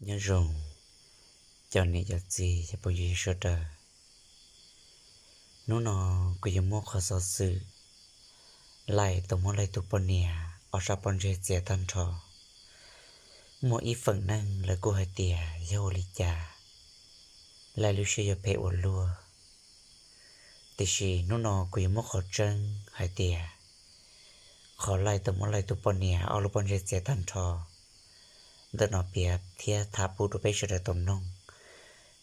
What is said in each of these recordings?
Nyob zoo cov niam cov txiv cov phooj ywg sawv daws. Hnub no kuv yuav muab qhov xov xwm Laij tau muab Laij tus poj niam ob sab pob ntseg txiav tag nrho. Muaj ib feem neeg lawv kuj hais tias yog ua li cas Laij lub siab yuav phem ua luaj. Tiam sis hnub no kuv yuav muab qhov tseeb hais tias qhov Laij tau muab Laij tus poj niam ob lub pob ntseg txiav tag nrho ntawm no piav thiab tham pub rau peb sawv daws tau mloog.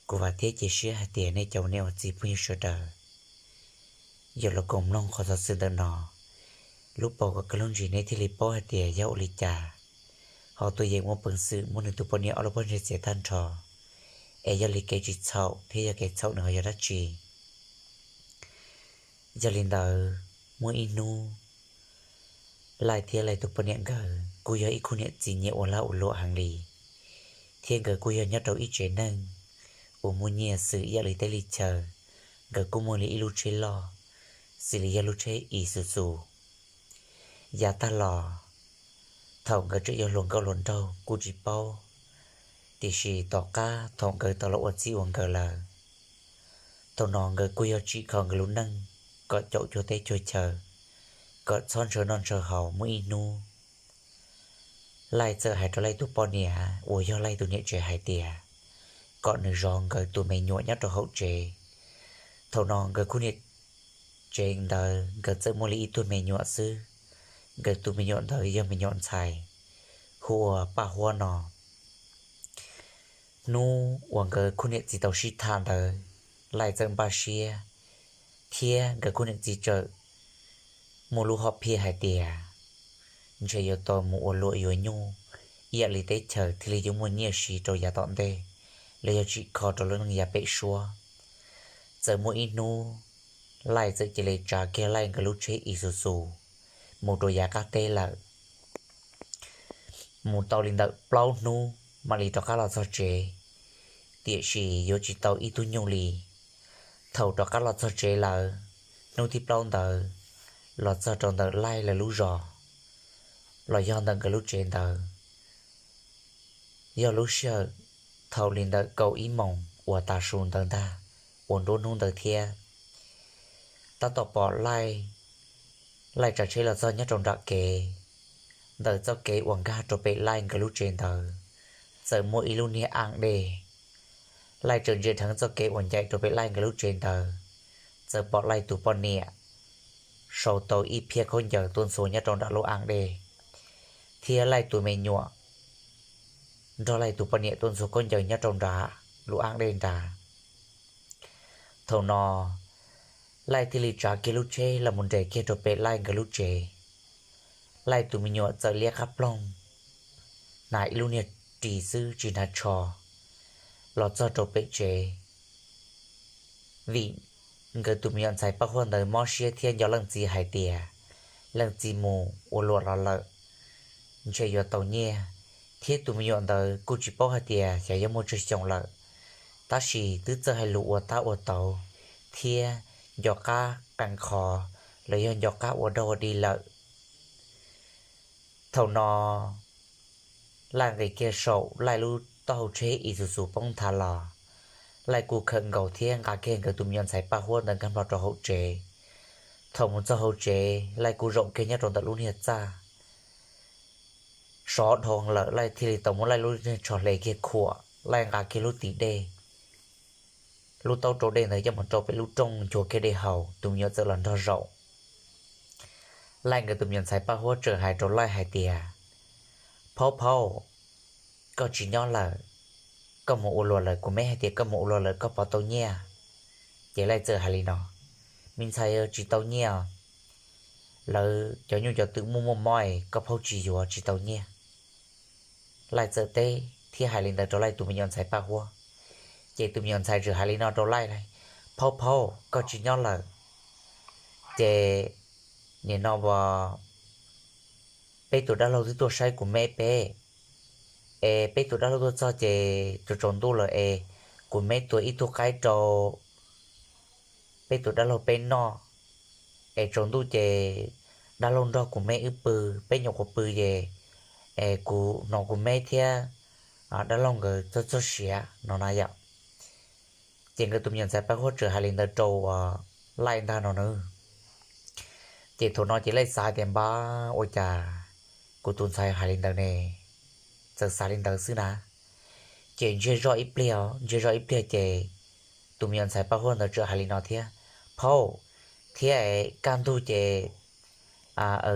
Kuv vam thiab cia siab hais tias nej cov uas nej ua txiv phooj ywg sawv daws yuav los koom mloog qhov xov xwm ntawm no lub paus kom kawg lub ntsig nej thiaj li paub hais tias yog ua li cas ho tuaj yeem muaj peev xwm muab nws tus poj niam ob lub pob ntseg txiav tag nrho, es yog li kev tsis txhaum thiab yog kev txhaum nws ho yog dab tsi. Yog li ntawd, muaj ib hnub Laij thiab Laij tus poj niam nkawd kuj yog ib khub niam txiv nyiam ua lag ua luam heev li, thiab nkawd kuj yog nyob rau ib tsev neeg uas muaj nyiaj xws ib yam li teb li chaw. Nkawd kuj muaj li ib lub tsheb loj, xws li yog lub tsheb Isuzu. Yav tag los, thaum nkawd tseem yog hluas nkauj hluas nraug kuj tsis paub, tiam sis tom qab thaum nkawd tau los ua txij ua nkawm lawm, thaum no nkawd kuj yog tsim kho nkawd lub neej kom caum cuag teb cuag chaw, kom txhob ntshaw noj ntshaw haus. Muaj ib hnub Laij txawm hais rau Laij tus poj niam uas yog Laij tus niam tsev hais tias kom nws zov nkawd tus me nyuam nyob rau hauv tsev. Thaum no nkawd khub niam tsev ntawd nkawd txawm muaj li ib tug me nyuam xwb, nkawd tus me nyuam ntawd yog me nyuam ntxhais, hu ua Paj Huab no. Hnub uas nkawd khub niam txiv tau sib tham ntawd, Laij txawm npaj siab, thiab nkawd khub niam txiv txawm muaj lub hom phiaj hais tias ntshe yuav tau mus ua luam yuav nyuj ib yam li teb chaws thiaj li yuav muaj nyiaj siv rau yav tom ntej, los yog tsim kho rau lub neej yav pem suab. Txawm muaj ib hnub, Laij txawm cia li tsav kiag Laij nkawd lub tsheb Isuzu mus rau yav qab teb lawm. Mus tau li ntawm plaub hnub mam li rov qab los txog tsev, tiam sis yuav tsis tau ib tug nyuj li. Thaum rov qab los txog tsev lawm, hnub thib plaub ntawd los txog rau ntawm Laij lawv lub zos, los yog ntawm nkawd lub tsev ntawd, yog lub sij hawm thaum li ntawm kaum ib moos uas tav su ntawd ntag, uas nruab hnub ntawd thiab. Tab tom pom Laij, Laij tsav tsheb los txog nyob rau nram kev, ntawm txoj kev uas nkag rau pem Laij nkawd lub tsev ntawd, txawm muaj ib lub niag aj dej. Laij tseem ntsia dheev txoj kev uas ncaim rau pem Laij nkawd lub tsev ntawd, txawm pom Laij tus poj niam sau tau ib phiab khaub ncaws tuaj ntxhua nyob rau nram lub aj dej, thiab Laij tus me nyuam nrog Laij tus poj niam tuaj ntxhua khaub ncaws nyob rau nram lub aj dej nrad. Thaum no, Laij thiaj li tsav kiag lub tsheb los mus nres kiag rau pem Laij nkawd lub tsev. Laij tus me nyuam txawm liab qab ploog, hnav ib lub niag ris xwb tsis hnav tsho, los txog rau pem tsev. Vim nkawd tus me nyuam ntxhais Paj Huab ntawd mob siab thiab nco leej txiv hais tias leej txiv mus ua luam los lawm, ntshe yuav tau nyiaj, thiab tus me nyuam ntawd kuj tsis paub hais tias xyov yuav muaj tsawg xyoo lawm, tab sis twb txawj hais lus ua tab ua tauv thiab nco qab qee qhov los yog nco qab ua dog ua dig lawm. Thaum no, Laij nqis kiag saum Laij lub taub hau tsheb Isuzu poob nthav los, Laij kuj khawm nkaus thiab nqa kiag nkawd tus me nyuam ntxhais Paj Huab ntawd nkag nplo rau hauv tsev. Thaum mus txog hauv tsev, Laij kuj zaum kiag nyob rau ntawm lub niag txaj, sov dhau lawm, Laij thiaj li tau muab Laij lub niag tsho hle kiag khuam, Laij nqa kiag lub tis dej, lub taub rau dej ntawd coj mus rau pem lub rooj nchuav kiag dej haus, tus me nyuam txawm los nrog zaum. Laij nkawd tus me nyuam ntxhais Paj Huab txawm hais rau Laij hais tias, Phaub, phaub, koj tsis nyob lawm, koj mus ua luam lawm, kuv meb hais tias koj mus ua luam lawm koj puas tau nyiaj? Ces Laij txawm hais li no, Me ntxhais, tsis tau nyiaj, lawv cov nyuj cov twm muaj muaj mob, koj phaub tsis yuav, tsis tau nyiaj. Laij txawm teb thiab hais li ntawd rau Laij tus me nyuam ntxhais Paj Huab. Ces tus me nyuam ntxhais txawm hais li no rau Laij, Phaub, phaub, koj tsis nyob lawm, ces nim no as peb tus dab laug twb tuaj saib kuv meb peb, es peb tus dab laug tuaj txog ces tsaus ntuj lawm es kuv meb tua ib tug qaib rau peb tus dab laug peb noj, es tsaus ntuj ces dab laug nrog kuv meb wb pw, peb nyuam qhuav pw ces es kuv hnov kuv meb thiab dab laug nkawd txog txog siav no na yom. Ces nkawd tus me nyuam ntxhais Paj Huab txawm hais li ntawd rau Laij ntag no na. Ces thaum no ces Laij xav tias npab ua cas kuv tus ntxhais hais li ntawd ne, txawm xav li ntawd xwb na. Ces ntsiag zoj ib pliag, ntsiag zoj ib pliag ces tus me nyuam ntxhais Paj Huab ntawd txawm hais li no thiab, phauj, thiab kaj ntug ces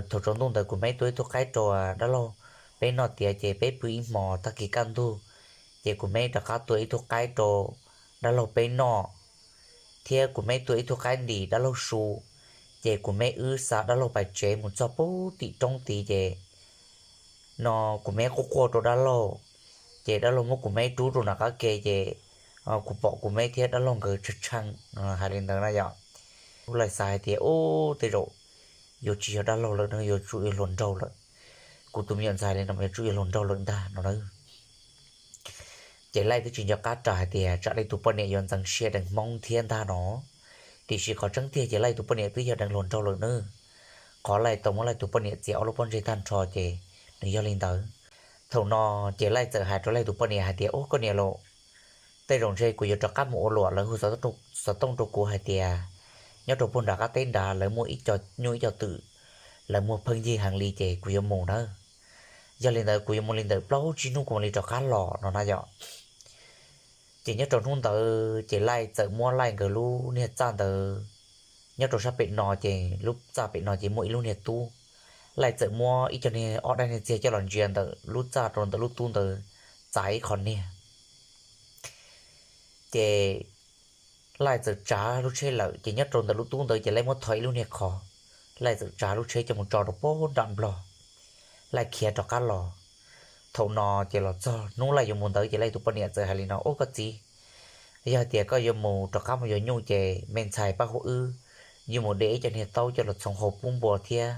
thaum tsaus ntuj ntawd kuv meb tua ib tug qaib rau dab laug peb noj tiav ces peb pw ib hmos, tag kis kaj ntug ces kuv meb rov qab tua ib tug qaib rau dab laug peb noj, thiab kuv meb tua ib tug qaib ntim dab laug su, ces kuv meb wb xa dab laug pais tsev mus txog pub tim roob tid ces no kuv meb quaj quaj rau dab laug, ces dab laug muab kuv meb rub rau nram qab ke ces kuv pom kuv meb thiab dab laug nkawd tshee tshee, hais li ntawd na yom. Laij xav hais tias ub, tej zaum yuav tsis yog dab laug lawm no, yuav tsum yog hluas nraug lawm. Kuv tus me nyuam ntxhais li no yuav tsum yog hluas nraug lawm ntag no na. Ces Laij twb tsis nco qab ras hais tias tsam Laij tus poj niam yuav ntxeev siab deev Hmoob thiab ntag no. Tiam sis qhov tseeb tiag ces Laij tus poj niam twb yog deev hluas nraug lawm nawb. Qhov Laij tau muab Laij tus poj niam txiav ob lub pob ntseg tag nrho ces nws yog li ntawd. Thaum no ces Laij txawm hais rau Laij tus poj niam hais tias, ub, koj niam lauj, tej zaum ntshe kuv yuav rov qab mus ua luam lawv hu xov tooj rau kuv hais tias nyob rau puag nram qab teb nrad lawv muaj ib co nyuj ib co twm, lawv muag pheej yig heev li ces kuv yuav mus nawb. Yog li ntawd kuv yuav mus li ntawm plaub tsib hnub kuv mam li rov qab los no na yom. Ces nyob rau hnub ntawd ces Laij txawm muab Laij nkawd lub niag txaj ntawd, nyob rau sab pem no ces lub txaj pem no ces muaj ib lub niag tub. Laij txawm muab ib co niag ob daim niag txiag coj los ntsia ntawm lub txaj rau ntawm lub tub ntawd txav ib qho niag. Ces Laij txawm tsav lub tsheb lawm ces nyob rau ntawm lub tub ntawd ces Laij muab thov ib lub niag qhov, Laij txawm tsav lub tsheb coj mus tso rau pem nram Nplog. Laij khiav rov qab los. Thaum no ces los txog hnub Laij yuav mus ntawd ces Laij tus poj niam txawm hais li no, ub, koj txiv, yog tias koj yuav mus rov qab mus yuav nyuj ces me ntxhais Paj Huab wb yuav mus de ib co niag taub coj los txhoov hauv pub npua thiab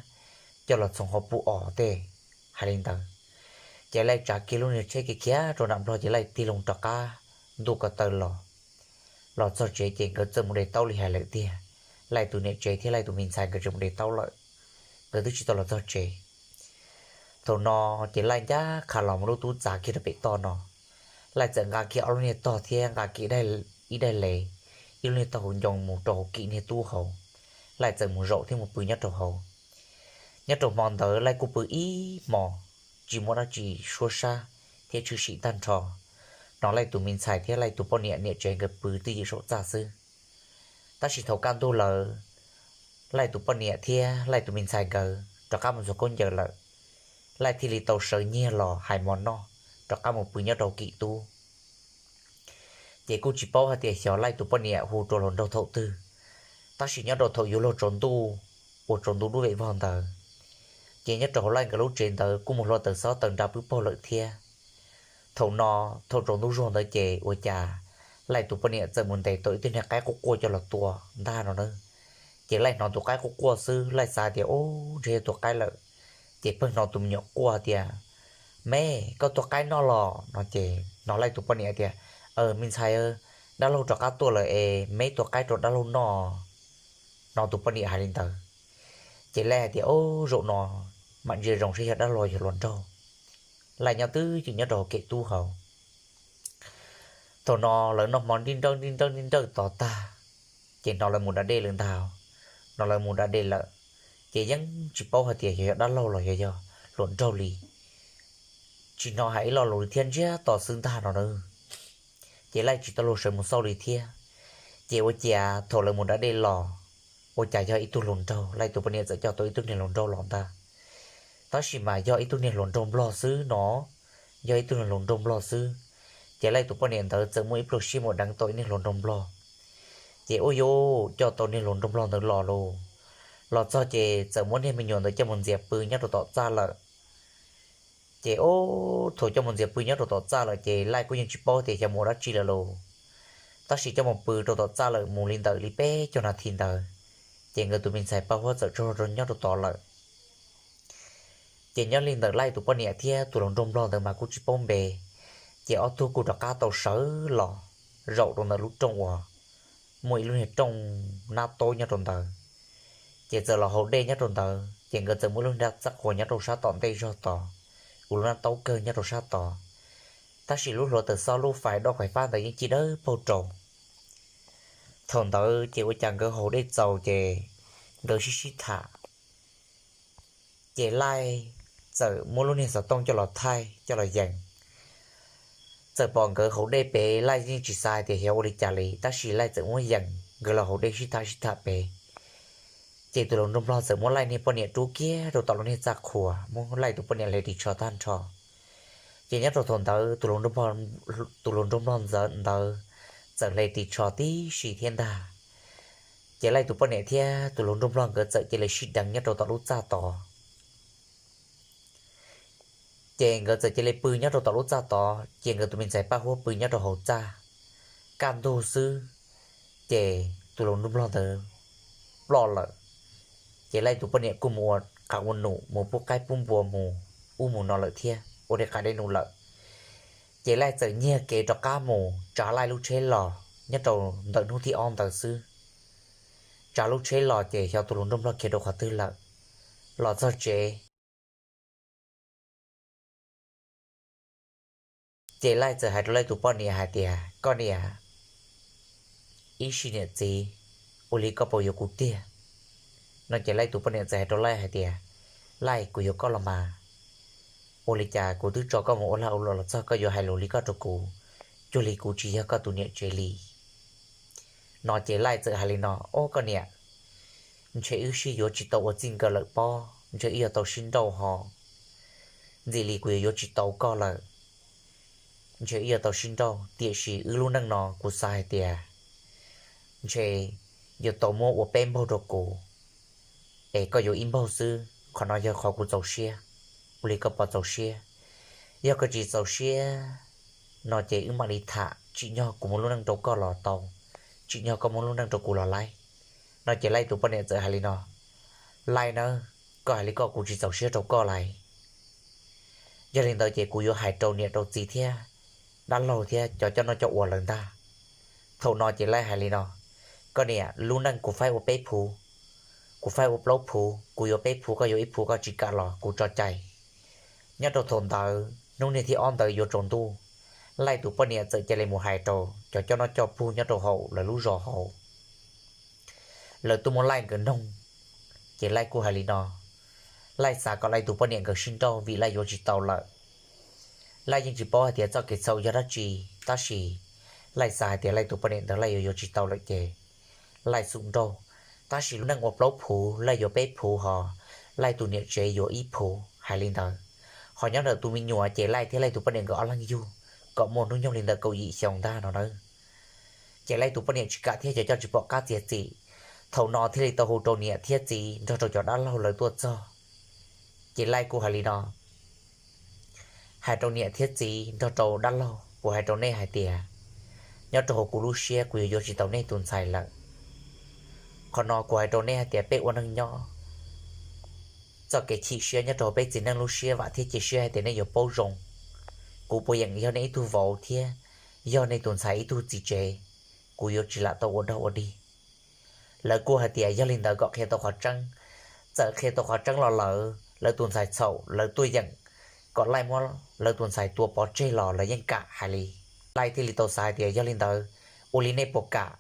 coj los txhoov hauv pub os tej. Hais li ntawd ces Laij tsav kiag lub niag tsheb khiav rau nram Nplog ces Laij tig loo rov qab ntuj ko taw los. Los txog tsev ces nkawd txawm mus de taub li hais lawm tiag. Laij tus niam tsev thiab Laij tus me ntxhais nkawd tseem mus de taub lawm, nkawd twb tsis tau los txog tsev. Thaum no ces Laij ncaj qha los muab lub tub txav kiag rau pem toj no. Laij txawm nqa kiag ob lub niag tog thiab nqa kiag ib daim lev, ib lub niag tog hauv ncoo mus rau hauv kim niag tub hauv. Laij txawm mus zaum thiab mus pw nyob rau hauv. Nyob rau hmo ntawd Laij kuj pw ib hmos, tsis muaj dab tsi suab sab thiab tshwm sim tag nrho. Hnov Laij tus me ntxhais thiab Laij tus poj niam niam tsev nkawd pw twj ywm saum txaj xwb. Tab sis thaum kaj ntug lawm, Laij tus poj niam thiab Laij tus me ntxhais nkawd rov qab mus ntxuag khaub ncaws lawm, Laij thiaj li tau sawv nyiag los hais mov noj, rov qab mus pw nyob rau kim tub. Ces kuj tsis paub hais tias xyov Laij tus poj niam hu rau hluas nraug thaum twg, tab sis nyob rau thaum yuav luag tsaus ntuj, ua tsaus ntuj dub vem vog ntawd, ces nyob rau hauv Laij nkawd lub tsev ntawd kuj mus hluav taws xob taws nra pwb paug lawm thiab. Thaum no, thaum tsaus ntuj zuag ntawd ces ua cas Laij tus poj niam txawm mus ntes tau ib tug niag qaib quaj quaj coj los tua ntag no na. Ces Laij hnov tus qaib quaj quaj xwb Laij xav tias ub, ntshe yog tua qaib lawm. Ces pheej hnov tus me nyuam quaj tias, me, koj tua qaib noj los no ces hnov Laij tus poj niam tias, me ntxhais, dab laug rov qab tuaj lawm es me tua qaib rau dab laug noj. Hnov tus poj niam hais li ntawd, ces Laij hais tias, o, zaum no mam ntsia zoo saib yog dab laug yog hluas nraug. Laij nyob twj ywm nyob rau hauv kem tub hauv. Thaum no lawv noj hmo nrij nrawj nrij nrawj nrij nrawj tod tag, ces hnov lawv mus da dej lawm ntag. Hnov lawv mus da dej lawm, ces yeej tsis paub hais tias yog yog dab laug los yog yog hluas nraug li. Tsis hnov hais ib lo lus li thiab, ntsiag to xwb ntag no na. Ces Laij tsis tau luag sawv mus xauj li thiab. Ces ua ciav thaum lawv mus da dej los, ua cas yog ib tug hluas nraug, Laij tus poj niam txawm coj tau ib tug niag hluas nraug los ntag. Tab sis mas yog ib tug niag hluas nraug nplog xwb no, yog ib tug niag hluas nraug nplog xwb. Ces Laij tus poj niam ntawd txawm muaj ib pluag siab mus deev tau ib niag hluas nraug nplog. Ces ua yuj coj tau niag hluas nraug nplog ntawd los lauj. Los txog ces txawm muab niag me nyuam ntawd coj mus ntxias pw nyob rau tom txaj lawm. Ces ub, thaum coj mus ntxias pw nyob rau tom txaj lawm ces Laij kuj yeej tsis paub tias xyov mus ua dab tsi lawm lauj. Tab sis coj mus pw rau tom txaj lawm mus li ntawm li peb caug nas this ntawd, ces nkawd tus me ntxhais Paj Huab txawm tsaug zog nyob rau tod lawm. Ces nyob li ntawm Laij tus poj niam thiab tus hluas nraug nplog ntawd mas kuj tsis paub npe, ces ob tug kuj rov qab tau sawv los zaum rau ntawm lub rooj uas muaj ib lub niag rooj nab taub nyob rau ntawd. Ces txawm los haus dej nyob rau ntawd, ces nkawd txawm muaj ib lub niag txaj qhua nyob rau sab tom ntej zog tod, ua lub nab taub kawg nyob rau sab tod. tab sis lub hluav taws xob lub fais doj fais fab ntawd yeej ci dawb paug rau. Thaum ntawd ces ua cas nkawd haus dej txaus ces nkawd sib sib tham, ces Laij txawm muab lub niag xov tooj coj los thaij coj los yees. Txawm pom nkawd haus dej pem, Laij yeej tsis xav hais tias xyov ua li cas li, tab sis Laij txawm muab yees nkawd los haus dej sib tham sib tham pem. Ces tus hluas nraug nplog txawm muab Laij niag poj niam rub kiag rau tom lub niag txaj qhua, muab Laij tus poj niam hle ris tsho tag nrho. Ces nyob rau thaum ntawd tus hluas nraug nplog ntawd txawm hle ris tsho tib si thiab ntag. Ces Laij tus poj niam thiab tus hluas nraug nplog nkawd txawm cia li sib deev nyob rau tom lub txaj tod. Ces nkawd txawm cia li pw nyob rau tom lub txaj tod, ces nkawd tus me ntxhais Paj Huab pw nyob rau hauv txaj. Kaj ntug xwb, ces tus hluas nraug nplog ntawd ploj lawm. Ces Laij tus poj niam kuj mus ua qas ua num, mus pub qaib pub npua, mus ub mus no lawm thiab, ua dej qas dej num lawm. Ces Laij txawm nyiag kev rov qab mus tsav Laij lub tsheb los nyob rau ntawm hnub thib ob ntawd xwb. Tsav lub tsheb los ces xyov tus hluas nraug nplog khiav rau qhov twg lawm. Los txog tsev, ces Laij txawm hais rau Laij tus poj niam hais tias, koj niam, ib sij niam txiv, ua li koj puas yuav kuv tiag? No ces Laij tus poj niam txawm hais rau Laij hais tias, Laij, kuv yuav koj los mas. Ua li cas kuv twb tso koj mus ua lag ua luam los txog koj yuav hais lus li koj rau kuv, cuag li kuv tsis yog koj tus niam tsev li. No ces Laij txawm hais li no, o koj niam, ntshe wb sib yuav tsis tau ua txij nkawm lawm pob, ntshe wb yuav tau sib nrauj ho. Ntxim li kuv yuav yuav tsis tau koj lawm, ntshe wb yuav tau sib nrauj, tiam sis wb lub neej no kuv xav hais tias ntshe yuav tau muab ua peb npaug rau kuv, es koj yuav ib npaug xwb, qhov no yog qhov kuv txaus siab. Ua li koj puas txaus siab? Yog koj tsis txaus siab no ces wb mam li tham, tsim nyog kuv muab lub neej rau koj los tau, tsim nyog koj muab lub neej rau kuv los laib. No ces Laij tus poj niam txawm hais li no, Laij nawb, koj hais li koj kuv tsis txaus siab rau koj lauj. Yog li ntawd ces kuv yuav hais rau niam rau txiv thiab dab laug thiab cov coj noj coj ua lawm ntag. Thaum no ces Laij hais li no, koj niam, lub neej kuv faib ua peb phuv, kuv faib ua plaub phuv, kuv yuav peb phuv koj yuav ib phuv, koj tsis kam los kuv tso cai. Nyob rau thaum ntawd hnub niag thib ob ntawd yuav tsaus ntuj, Laij tus poj niam txawm cia li mus hais rau cov coj noj coj pug nyob rau hauv lawv lub zos hauv. Lawv tuaj muab Laij nkawd noog, ces Laij kuj hais li no, Laij xav kom Laij tus poj niam nkawd sib nrauj vim Laij yuav tsis tau lawm. Laij yeej tsis paub hais tias txoj kev txhaum yog dab tsi, tab sis Laij xav hais tias Laij tus poj niam ntawd Laij yuav yuav tsis tau lawm ces Laij xum nrauj. Tab sis lub neej ua plaub phuv, Laij yuav peb phuv ho Laij tus niam tsev yuav ib phuv hais li ntawd. Ho nyob ntawm tus me nyuam ces Laij thiab Laij tus poj niam nkawd ob leeg yug kom muaj hnub nyoog li ntawm kaum yim xyoo ntag no nawb. Ces Laij tus poj niam tsis kam thiab cov coj tsis pom qab txiav txim. Thaum no thiaj li tau hu rau niam thiab txiv nrog rau cov dab laug lawv tuaj txog. Ces Laij kuj hais li no, hais rau niam thiab txiv nrog rau dab laug, kuv hais rau nej hais tias, nyob rau hauv kuv lub siab kuv yuav yuav tsis tau nej tus ntxhais lawm. Qhov no kuv hais rau nej hais tias peb ua neeg nyob, txoj kev chim siab nyob rau hauv peb txiv neej lub siab vam thiab cia siab hais tias nej yuav paub zoo. Kuv puas yeem yog nej ib tug vauv thiab yog nej tus ntxhais ib tug txiv tsev, kuv yuav tsis lam tau ua dog ua dig. Lawv kuj hais tias yog li ntawd kom qhia tau qhov tseeb. Txawm qhia tau qhov tseeb los lawv, lawv tus ntxhais txhaum lawv tuaj yeem kom Laij muab lawv tus ntxhais tua pov tseg los lawv yeej kam hais li. Laij thiaj li tau xav hais tias yog li ntawd, ua li nej puas kam?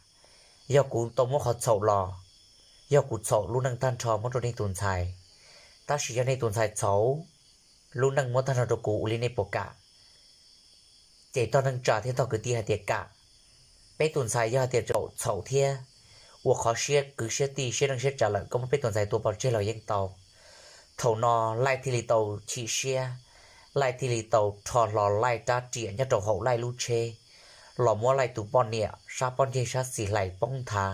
Yog kuv tau muab qhov txhaum los, yog kuv txhaum lub neej tag nrho muab rau nej tus ntxhais, tab sis yog nej tus ntxhais txhaum lub neej muab tag nrho rau kuv, ua li nej puas kam? Ces tog neej tsa thiab tog kwv tij hais tias kam. Peb tus ntxhais yog hais tias txhaum thiab ua qhov siab kwv siab tij siab neej siab tsa lawm, koj muab peb tus ntxhais tua pov tseg los yeej tau. Thaum no Laij thiaj li tau chim siab, Laij thiaj li tau rho hlo Laij rab riam nyob rau hauv Laij lub tsheb los muab Laij tus poj niam sab pob ntseg sab xis hlais poob nthav.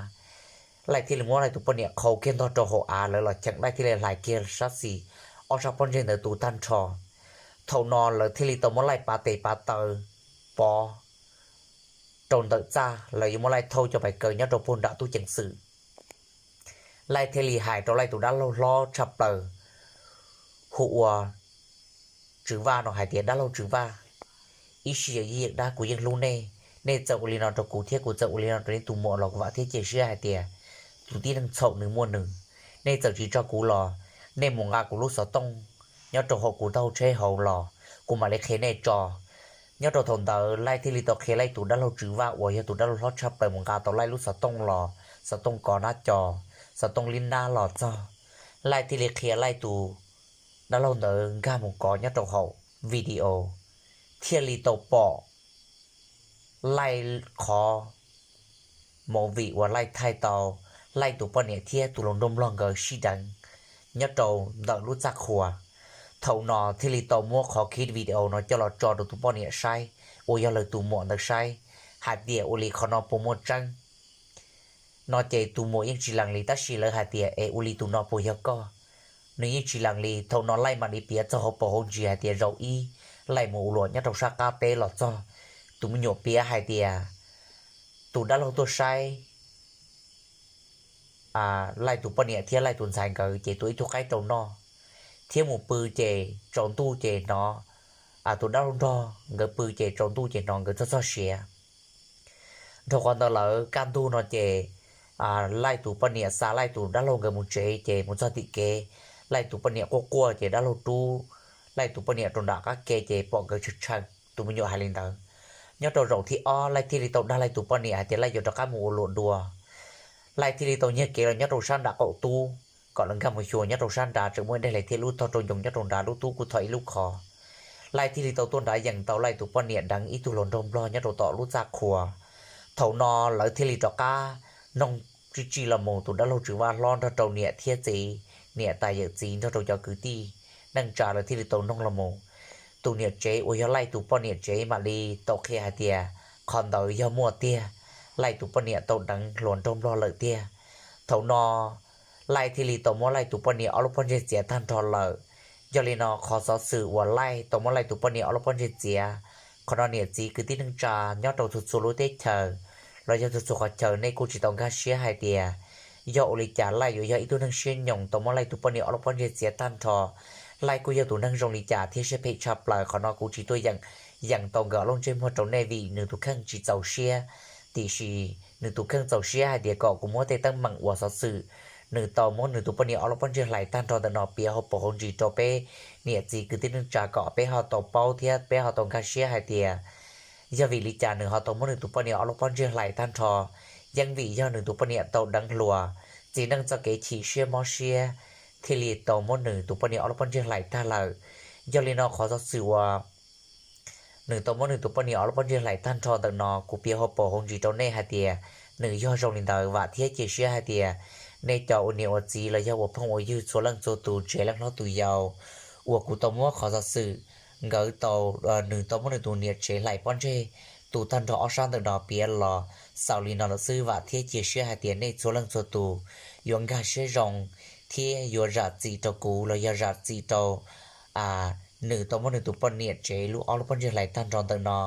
Laij thiaj li muab Laij tus poj niam qhau kiag ntog rau hauv av, lawv los cheem Laij thiaj li hlais kiag sab xis ob sab pob ntseg ntawd tu tag nrho. Thaum no lawv thiaj li tau muab Laij pav tes pav taw pov rau ntawm txaj, lawv yuav muab Laij thauj coj pais kaw nyob rau puag nram tub ceev xwm. Laij thiaj li hais rau Laij tus dab laug hlob tshaj plaws hu ua Tswv Vaj no hais tias, dab laug Tswv Vaj, ib sij yawm yij yawm dab kuv yeej hlub nej, nej txawm ua li no rau kuv thiab kuv txawm ua li no rau nej tus muam los kuv vam thiab cia siab hais tias tus tib neeg txhaum nws muaj nws. Nej txawm tsis tso kuv los, nej mus nqa kuv lub xov tooj nyob rau hauv kuv taub hau tsheb hauv los kuv mam li qhia nej tso. Nyob rau thaum ntawd Laij thiaj li tau qhia Laij tus dab laug Tswv Vaj uas yog tus dab laug hlob tshaj plaws mus nqa tau Laij lub xov tooj los, xov tooj kov nab co, xov tooj lib nab los txog. Laij thiaj li qhia Laij tus dab laug ntawd nkag mus kov nyob rau hauv video, thiaj li tau pom Laij qhov movie uas Laij thaij tau Laij tus poj niam thiab tus hluas nraug nplog nkawd sib deev nyob rau ntawm lub txaj qhua. Thaum no thiaj li tau muab qhov clip video no coj los tso rau tus poj niam saib, uas yog lawv tus muam ntawd saib, hais tias ua li qhov no puas muaj tseeb. No ces tus muam yeej tsis lees li, tab sis lawv hais tias es ua li tus no puas yog koj? Nws yeej tsis lees li. Thaum no Laij mam li piav txog hauv paus hauv ntsis hais tias zaum ib Laij mus ua luam nyob rau sab qab teb los txog, tus me nyuam piav hais tias tus dab laug tuaj saib Laij tus poj niam thiab Laij tus ntxhais nkawd ces tua ib tug qaib rau noj, thiab mus pw ces tsaus ntuj ces hnov tus dab laug nrog nkawd pw ces tsaus ntuj ces hnov nkawd txog txog siav. Dhau qhov ntawd lawm kaj ntug no ces Laij tus poj niam xa Laij tus dab laug nkawd mus tsev ces mus txog tim kev, Laij tus poj niam quaj quaj ces dab laug rub Laij tus poj niam rau nram qab ke ces pom nkawd tshee tshee, tus me nyuam hais li ntawd. Nyob rau zaum thib ob Laij thiaj li tau dag Laij tus poj niam hais tias Laij yuav rov qab mus ua luam dua. Laij thiaj li tau nyiag kev los nyob rau sab nram qaum tub kom lawv nkag mus xyuas nyob rau sab nrad tseem muaj ib daim hlais thiab lub tog rau ncoo nyob rau nrad, lub tub kuj thov ib lub qhov. Laij thiaj li tau tuaj nrad yees tau Laij tus poj niam deev ib tug hluas nraug nplog nyob rau tom lub txaj qhua. Thaum no lawv thiaj li rov qab noog tsib tsij los mus tus dab laug Tswv Vaj hlob nrog rau niam thiab txiv, niam tais yawm txiv nrog rau cov kwv tij neej tsa lawv thiaj li tau noog los mus. Tus niam tsev uas yog Laij tus poj niam tsev mam li tau qhia hais tias qhov ntawd yog muaj tiag, Laij tus poj niam tau deev hluas nraug nplog lawm tiag. Thaum no Laij thiaj li tau muab Laij tus poj niam ob lub pob ntseg txiav tag nrho lawm. Yog li no qhov xov xwm uas Laij tau muab Laij tus poj niam ob lub pob ntseg txiav, qhov no niam txiv kwv tij neej tsa nyob rau txhua txhua lub teb chaws los yog txhua txhua qhov chaw nej kuj tsis tau nkag siab hais tias yog ua li cas Laij yuav yog ib tug neeg siab nyoos tau muab Laij tus poj niam ob lub pob ntseg txiav tag nrho. Laij kuj yog tus neeg zoo li cas thiab siab phem tshaj plaws, qhov no kuv tsis tuaj yeem yees tau nkawd ob lub ntsej muag rau nej vim nws tus kheej tsis txaus siab. Tiam sis nws tus kheej txaus siab hais tias kom kuv muab tej teeb meem uas xov xwm nws tau muab nws tus poj niam ob lub pob ntseg hlais tag nrho ntawm no piav hauv paus hauv ntsis rau peb niam txiv kwv tij neej tsa kom peb ho tau paub thiab peb ho tau nkag siab hais tias yog vim li cas nws ho tau muab nws tus poj niam ob lub pob ntseg hlais tag nrho. Yeej vim yog nws tus poj niam tau deev hluas, txiv neej txoj kev chim siab mob siab thiaj li tau muab nws tus poj niam ob lub pob ntseg hlais tag lawm. Yog li no qhov xov xwm uas nws tau muab nws tus poj niam ob lub pob ntseg hlais tag nrho ntawm no kuv piav hauv paus hauv ntsis rau nej hais tias nws yog zoo li ntawd. Vam thiab cia siab hais tias nej cov ua niam ua txiv los yog ua phooj ua ywg txhua leej txhua tus, tsev leej hlob tus yau uas kuv tau muab qhov xov xwm nkawd tau, nws tau muab nws tus niam tsev hlais pob ntseg tu tag nrho ob sab ntawm no piav los xaus li no lawm xwb. Vam thiab cia siab hais tias nej txhua leej txhua tus yuav nkag siab zoo thiab yuav zam txim rau kuv los yog zam txim rau nws tau muab nws tus poj niam tsev lub ob lub pob ntseg hlais tag nrho ntawm no.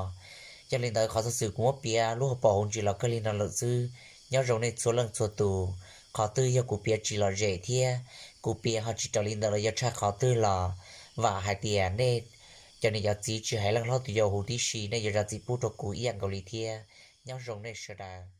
Yog li ntawd qhov xov xwm kuv muab piav lub hauv paus hauv ntsis los kawg li no lawm xwb. Nyob zoo nej txhua leej txhua tus, qhov twg yog kuv piav tsis lom zem thiab kuv piav ho tsis raws li ntawd los yog tshaj qhov twg los vam hais tias nej cov niam cov txiv tsis hais leej hlob tus yau huv tib si nej yuav zam txim pub rau kuv ib yam nkaus li thiab. Nyob zoo nej sawv daws.